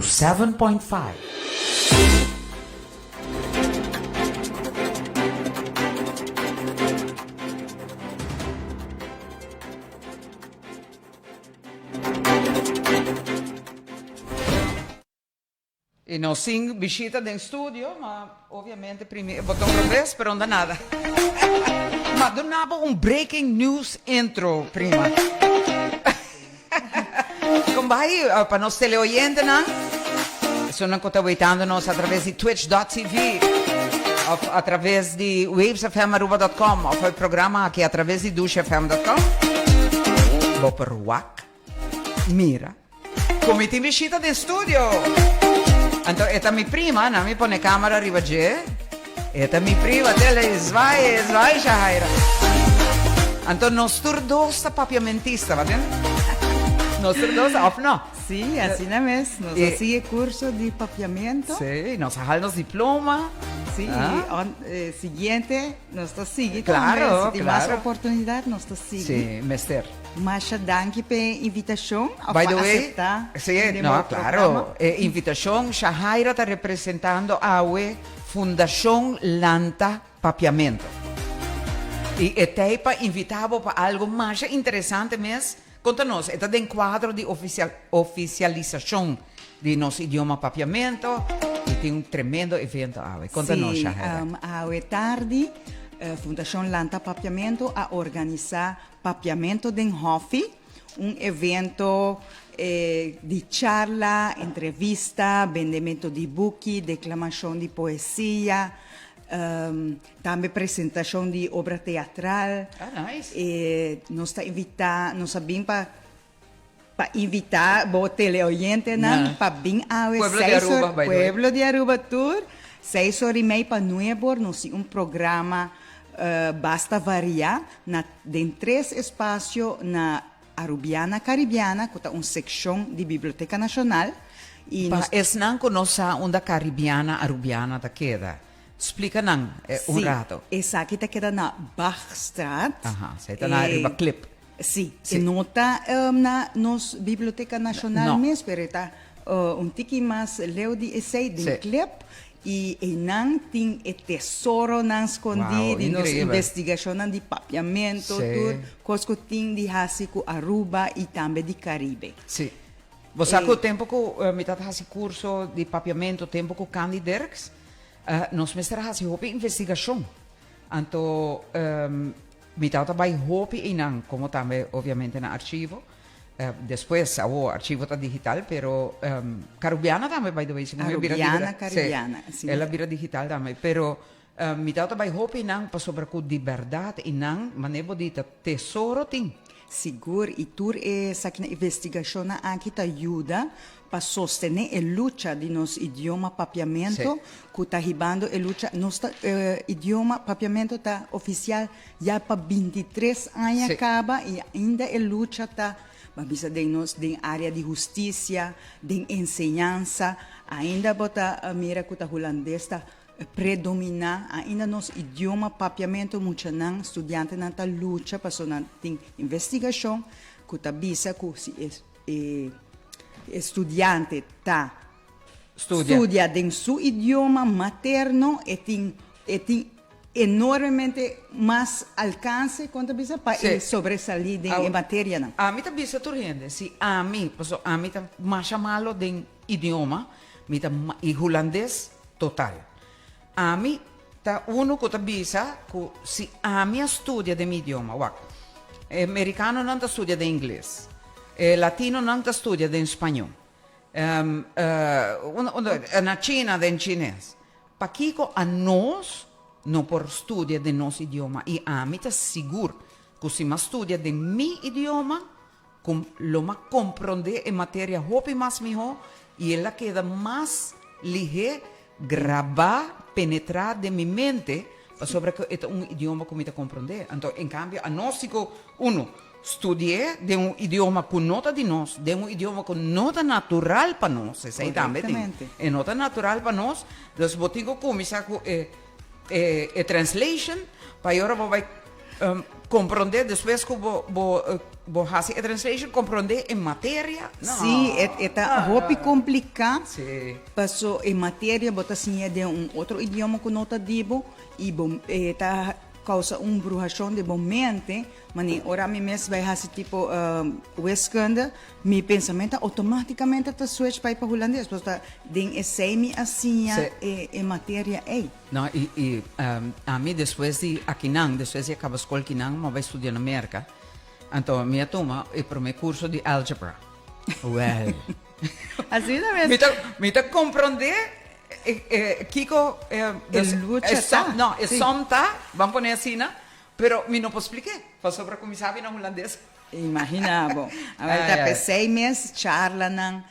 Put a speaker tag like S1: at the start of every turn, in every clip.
S1: 107.5.
S2: Y nos tin bishita den studio, ma obviamente primi e boton robes, pero no ta nada. Ma duna bo un breaking news intro, prima. Con bai pa nos teleoyentenan, esunnan cu ta weitando nos a traves di twitch.tv of a traves di wavesfmaruba.com of e programa aki a traves di dushfm.com, bo por wak, mira. Ku mi tin bishita den studio. Anto e ta mi prima, na mi pone camera riba dje. E ta mi prima, tele zwaai, zwaai Shahaira. Anto nos tur dos ta papiamentista, ba tin? Nos tur dos, of no?
S3: Sí, asina mes. Nos a sigui e curso di papiamento.
S2: Sí, nos a hal nos diploma.
S3: Sí, y siguiente nos ta sigui tambe.
S2: Claro,
S3: Si tin mas
S2: claro.
S3: oportunidad nos ta sigui.
S2: Sí, mester.
S3: Masha danki p'e invitashon of
S2: By
S3: pa
S2: the way,
S3: aseptá
S2: sí,
S3: den
S2: no,
S3: bo
S2: claro,
S3: programa.
S2: e invitashon, Shahaira ta representando awe Fundashon Lanta Papiamento. I e t'ei pa invitá bo pa algo masha interesante mes. Konta nos, e ta den kuadro di ofisial, ofisialisashon di nos idioma Papiamento i tin un tremendo evento awe. Konta nos,
S3: Sí,
S2: Shahaira.
S3: awe tardi Fundashon Lanta Papiamento a organisá Papiamento den Hòfi, un evento di charla, entrevista, bendemento di buki, deklamashon di poesia, tambe presentashon di obra teatral.
S2: Ah, nice.
S3: Nos ta invitá, nos a bin pa pa invitá bo teleoyentenan pa bin awe
S2: Pueblo di
S3: seis
S2: Aruba,
S3: or,
S2: by the way.
S3: pueblo di Aruba tur, seis or i mei pa nuebe or nos tin un programa Basta varia na den tres espasio na Arubiana Caribiana ku ta un sekshon di Biblioteca Nashonal i
S2: Pa
S3: nos.
S2: esnan ku no sa unda Caribiana Arubiana ta keda, splika nan un
S3: Sí,
S2: rato.
S3: esaki ta keda na Bachstraat.
S2: Aha, esei ta na riba Klip.
S3: Sí,
S2: Sí.
S3: e no ta na nos Biblioteca Nashonal
S2: No.
S3: mes, pero e ta un tiki mas leu di esei, den
S2: Sí.
S3: Klip. I einan tin e tesoronan skondí
S2: Wow,
S3: di nos
S2: increíbel.
S3: investigashonnan di papiamentu,
S2: Sí.
S3: tur kos ku tin di hasi ku Aruba i tambe di Karibe.
S2: Sí. Bo sa ku tempu ku mi tabata hasi kurso di papiamentu, tempu ku Candy Dirks, nos mester a hasi hopi investigashon. Anto mi tabata bai hopi einan, komo tambe obviamente na archivo. Despues awo archivo ta digital pero Carubiana tambe by the way segun mi a bira
S3: Arubiana Caribiana
S2: si el a bira digital tambe pero mi tabata bay hopi nan pasobra cu di berdad y nan mane bo di ta tesoro tin.
S3: Sigur y tur esaki nan investigacionnan aki ta yuda pa sostene e lucha di nos idioma Papiamento cu ta hibando e lucha nos ta idioma Papiamento ta oficial Ya pa bintitres aña kaba i ainda e lucha ta, bo a bisa den nos den área di hustisia, den enseñansa, ainda bo ta mira ku ta hulandes ta predominá, ainda nos idioma papiamentu muchanan, studiantenan ta lucha pasobra nan tin investigashon ku ta bisa ku si e e studiante ta studia den su idioma materno e tin e tin enormemente mas alkanse, kon ta bisa, pa e sobresalí den e materianan.
S2: Ami ta bisa tur hende, si ami, pasobra ami ta masha malo den idioma, mi ta i hulandes total. Ami ta unu ku ta bisa ku si ami a studia den mi idioma, wak, e merikanonan ta studia den ingles, e latinonan ta studia den spañó, na China den chines. Pakiko anos no por studia den nos idioma? I ami ta sigur ku si m'a studia den mi idioma, ku lo m'a komprondé e materia hopi mas mihó i el a keda mas lihé grabá, penetrá den mi mente, pasobra ku e ta un idioma ku mi ta komprondé. Anto, en kambio, anos si ku unu Studi'é den un idioma ku no ta di nos, den un idioma ku no ta natural pa nos, esei tambe tin, e no ta natural pa nos, dus bo tin ku kuminsá ku e e translation pa e ora bo bai Comprende despues cu bo bo bo haci e translation comprende e materia no.
S3: Sí, e e ta hopi complica.
S2: Sí.
S3: Paso e materia bo ta siña den un otro idioma cu no ta di bo y bo e ta causa un bruhacion den bo mente, mane ora mi mes bay haci tipo wiskunde Mi pensamentu automáticamente ta switch bai pa hulandes, pasobra ta den esei mi a siña e e materia ei.
S2: No, i i ami despues di akinan, despues di a kaba skol kinan, mi a bai studia na Merka. Anto mi a tuma e promé kurso di algebra. Wèl.
S3: Asina mes.
S2: Mi ta mi ta komprondé e e kiko e
S3: E lucha ta.
S2: No, e som ta, ban pone asina, pero mi no por splik'é, pasobra ku mi sabi na hulandes.
S3: Imagina bo. Awor ta p'esei mes charlanan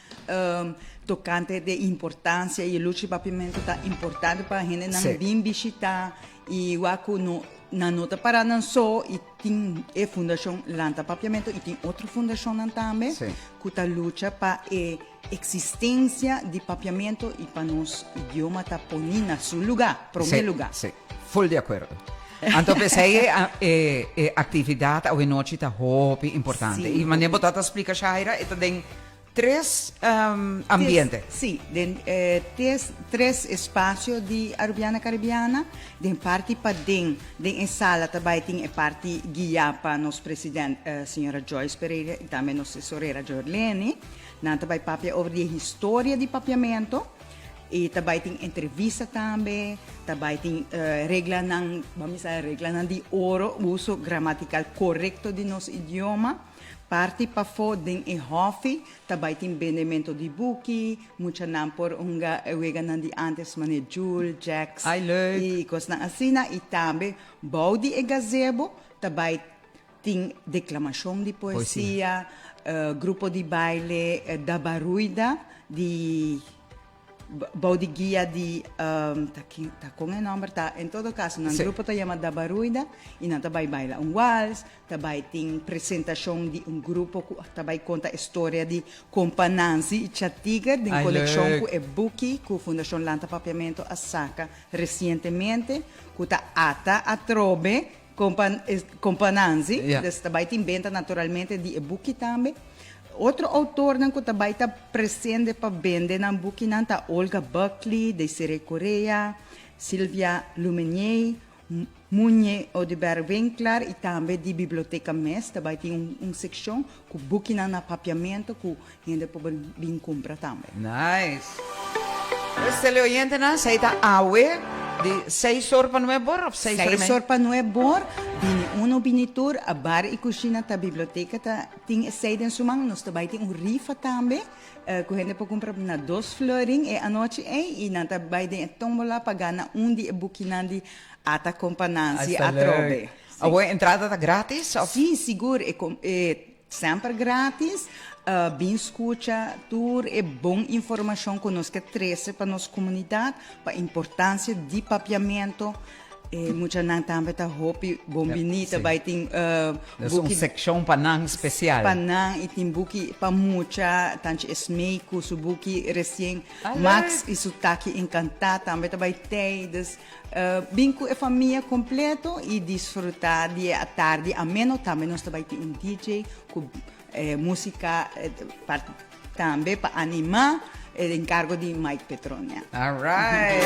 S3: tocante de importancia y e lucha di papiamento ta importante pa hendenan bin bishita y wak cu no nan no ta para nan so y tin e fundacion Lanta Papiamento y tin otro fundacionnan tambe cu ta lucha pa e existencia di papiamento y pa nos idioma ta poni na su lugar, prome lugar.
S2: Sí, full di acuerdo. Anto p'esei e e e actividad awenochi ta hopi importante.
S3: Sí,
S2: Y manera bo tata splica Shaira, e ta den tres ambiente.
S3: Sí, den tres tres espacio di Arubiana Caribiana. Den parti paden, den e sala ta bai tin e parti guia pa nos president señora Joyce Pereira y tambe nos tesorera Jorleni. Nan ta bai papia over di e historia di papiamento y ta bai tin entrevista tambe, ta bai tin reglanan, ban bisa reglanan di oro, uso gramatical corecto di nos idioma. Parti pafó den e hòfi ta bai tin bendemento di buki, muchanan por hunga e weganan di antes manera Jul, Jacks
S2: Ay, leuk!
S3: y cosnan asina. Y tambe bou di e gazebo ta bai Tin deklamashon di poesia, grupo di baile Dabaruida di bou di guia di ta ken ta kon e nòmber ta en todo kaso nan grupo ta yama Dabaruida i nan ta bai baila un wals, ta bai tin presentashon di un grupo ku ta bai konta e storia di Kompa Nanzi i Cha Tiger den konekshon ku e buki ku Fundashon Lanta Papiamentu a saka resientemente ku ta Ata Atrobe Kompa Kompa Nanzi, dus ta bai tin benta naturalmente di e buki tambe. Otro outornan ku ta bai ta presente pa bende nan bukinan ta Olga Buckley, Desiree Correa, Sylvia Lumenier, Munye Oduber Winklaar i tambe di biblioteka mes ta bai tin un un sekshon ku bukinan na papiamentu ku hende por bin kumpra tambe.
S2: Nice. Pues teleoyentenan, esei ta awe di seis or pa nueb or of seis or i mei?
S3: Seis or pa nueb or, bini uno bini tur, a bar i kushina ta biblioteka ta tin esei den su man, nos ta bai tin un rifa tambe ku hende por kumpra na dos florin e anochi ei i nan ta bai den e tombola pa gana un di e bukinan di Ata Kompa Nancy
S2: Asta
S3: atrobe.
S2: leuk. Awor entrada ta gratis of?
S3: Sí, sigur, e e Semper gratis, bin skucha tur e bon informashon ku nos ke trese pa nos komunidat, pa importansia di papiamentu. E muchanan tambe ta hopi bon biní, ta bai tin
S2: Dus un
S3: buki
S2: sekshon pa nan spesial.
S3: pa nan i tin buki pa mucha, tanchi Esmee ku su buki resien,
S2: Ah,
S3: Max
S2: leuk!
S3: i su taki enkantá tambe ta bai tei. Dus Bin ku e famia kompleto i disfrutá di e atardi ameno. Tambe nos ta bai tin un DJ ku músika tambe pa animá e enkargo di Mike Petronia.
S2: Alright.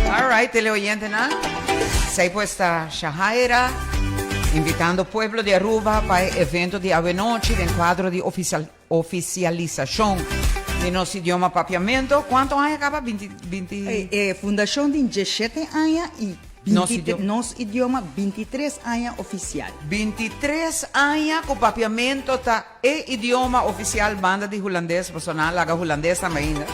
S2: Alright, teleoyentenan. Esei pues ta Shahaira invitando pueblo di Aruba pa e evento di awenochi den kuadro di ofisial. Ofisialisashon di nos idioma Papiamento, kuantu aña kaba? Binti, binti.
S3: E fundashon tin diesshete aña i
S2: Nos
S3: binti,
S2: idioma.
S3: nos idioma bintitres aña ofisial.
S2: 23 aña ku Papiamento ta e idioma ofisial banda di Hulandes, pasobra nan a laga Hulandes tambe ainda.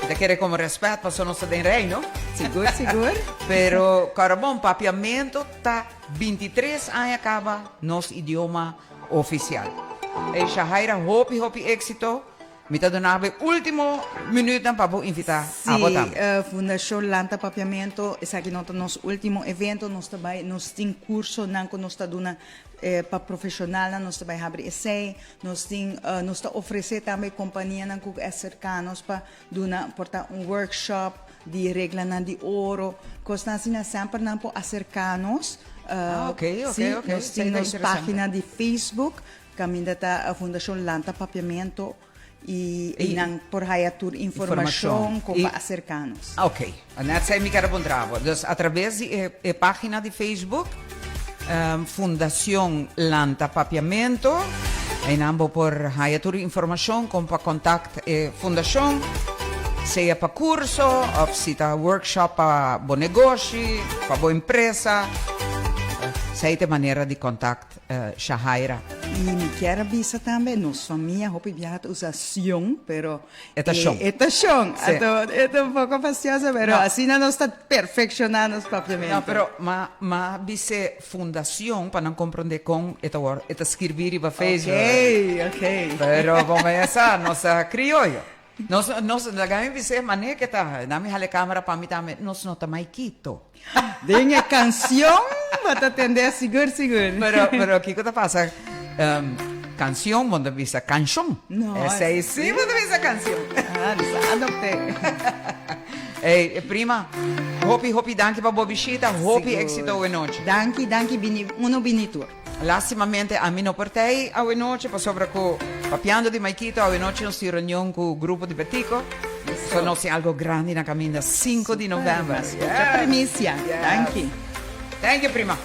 S2: Mi ta kere komo rèspèt pasobra nos ta den Reino.
S3: Sigur, sigur.
S2: Pero kòrda bon, Papiamento ta 23 aña kaba nos idioma Oficial. Ey Shahaira hopi hopi exito. Mi ta duna bo e ultimo minuutnan pa bo invita abo
S3: Sí,
S2: tambe.
S3: Fundacion Lanta Papiamento, esaki no ta nos ultimo evento, nos ta bai, nos tin cursonan cu nos ta duna pa profesionalnan, nos ta bai habri esey, nos tin, nos ta ofrece tambe companianan cu acerca nos pa duna por ta un workshop di reglanan di oro, cosnan asina semper nan por acerca nos.
S2: Ah, ok, ok,
S3: sí,
S2: ok.
S3: Nos
S2: Esei
S3: tin
S2: ta
S3: nos
S2: interesante.
S3: página di Facebook, kaminda ta Fundashon Lanta Papiamento i
S2: I
S3: nan por haya tur
S2: informashon.
S3: informashon kon
S2: I
S3: pa aserká nos.
S2: Ok, net esei mi ker a puntra bo. Dus atraves di e e página di Facebook, Fundacion Lanta Papiamento, einan bo por haya tur informashon kon pa kontakt e fundashon, sea pa kurso òf si ta workshop pa bo negoshi, pa bo empresa. Esei ta e manera di kontakt Shahaira.
S3: I mi kier a bisa tambe, nos famia hopi biaha ta usa sion, pero
S2: E ta shon.
S3: E ta shon.
S2: Sí.
S3: Anto e ta un poko fastioso, pero
S2: No.
S3: asina nos ta perfekshoná nos papiamentu.
S2: No, pero m'a m'a bis'é fundacion pa nan komprondé kon e ta wòrdu, e ta skirbí riba Facebook.
S3: Okey, okey.
S2: Pero bo mei a sa, nos ta krioyo. Nos, nos, laga mi bis'é manera ke ta, nan mi hala e kamera pa mi tambe, nos no ta maikito.
S3: Den e kansion bo ta tende sigur sigur.
S2: Pero, pero kiko ta pasa? Um, kansion bo ta bisa kanshon.
S3: No,
S2: Esei sí bo ta bisa kansion.
S3: Ah, nos a adopt'é.
S2: Ey, prima, hopi, hopi danki pa bo bishita, hopi
S3: Sigur.
S2: éxito awe nochi.
S3: Danki, danki, bini, uno bini tur.
S2: Lastimamente ami no por ta ei awe nochi pasobra ku papiando di Maikito awe nochi nos tin reunion ku grupo di Betico. So nos tin algo grandi na kaminda 5 di november.
S3: Super, mas mucha primisia.
S2: Yes.
S3: Danki.
S2: Thank you prima.